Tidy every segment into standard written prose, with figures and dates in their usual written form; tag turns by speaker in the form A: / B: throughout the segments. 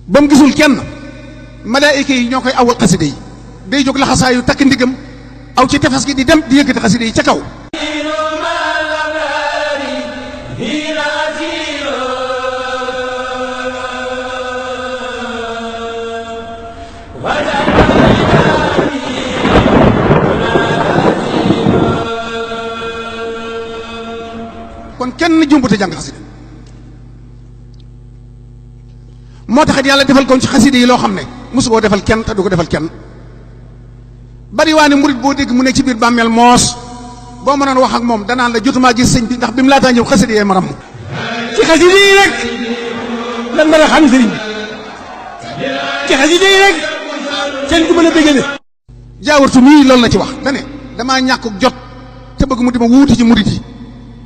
A: ba mu gisul kenn malaayika yi ñoo koy awal xasida yi day jóg laxasaayu takk ndigam aw ci tefes gi di dem di yëkkati xasida yi ca kaw kon kenn jumbute jàng xasida moo taxit yàlla defal ko ci xasida yi loo xam ne mosu koo defal kenn te du ko defal kenn bari waa ne murit boo dégg mu nekk ci biir bàmmeel moos boo mënoon wax ak moom danaan la jotumaa gis sëñ bi ndax bi mu laataa ñëw xasida yee maram
B: ci xasida yi rek lan mën a xam sëriñ bi ci xasida yi rek seen ku mën a bëggale
A: jaawartu mii loolu la ci wax dane damaa ñàkk jot te bëgg mu di ma wuuti ci murit yi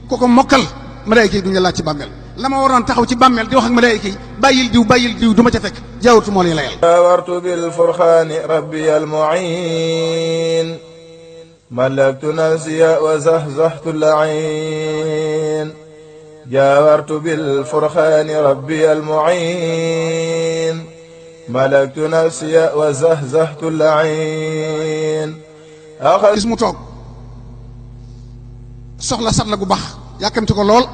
A: ku ko mokkal malaayika yi duñu laaj ci bàmmeel la ma waroon taxaw ci bàmmeel di wax ak malaayika yi bàyyil diw du ma ca fekk jaawartu moo lay layal
C: jaawartu bil furxaani rabbi al muin malaktu nafsiya wa zahzahtu lain jaawartu bil furxaani rabbi al muin malaktu nafsiya wa zahzahtu lain
A: gis mu toog soxla satla gu bax yàkkamti ko lool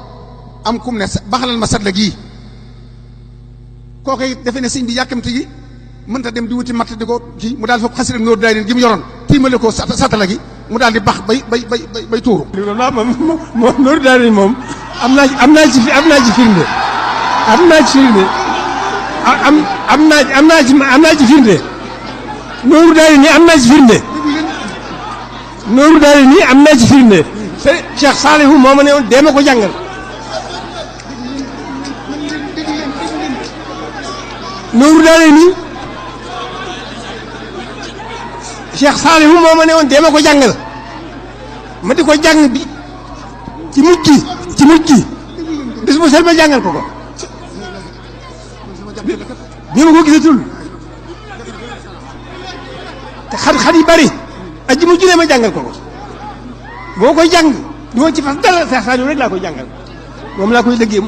A: am kum ne baxalal ma satla gii kooku it defe ne sëñ bi yàkkamti gi mënta dem di wuti matt di ko kii mu daal foofu xasida Nuuru Daarayni gi mu yoroon tiimale ko satla gi mu daal di bax bay tuuru
B: moom Nuuru Daarayni moom am naa ci firnde am naa ci firnde Nuuru Daarayni am naa ci firnde Nuuru Daarayni am naa ci firnde Cheikh Salihu moo ma ne woon dee ma ko jàngal Nuuru Daarayni Cheikh Salihu moo ma ne woon dee ma ko jàngal ma di ko jàng bi ci mujj gi bis bu sel ma jàngal ko bi ma ko gisatul te xat-xat yi bari aji mujj ne ma jàngal ko boo koy jàng du ma ci fas dara Cheikh Saliou rek laa koy jàngal moom laa koy liggéey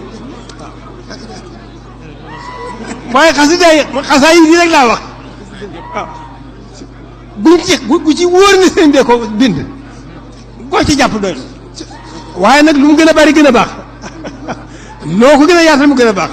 B: waaye xasaay yi rek laa wax waaw bu ci wóor ni sëñ bee ko bind koo ci jàpp doy waaye nag lu mu gën a bari gën a baax loo ko gën a yaatal mu gën a baax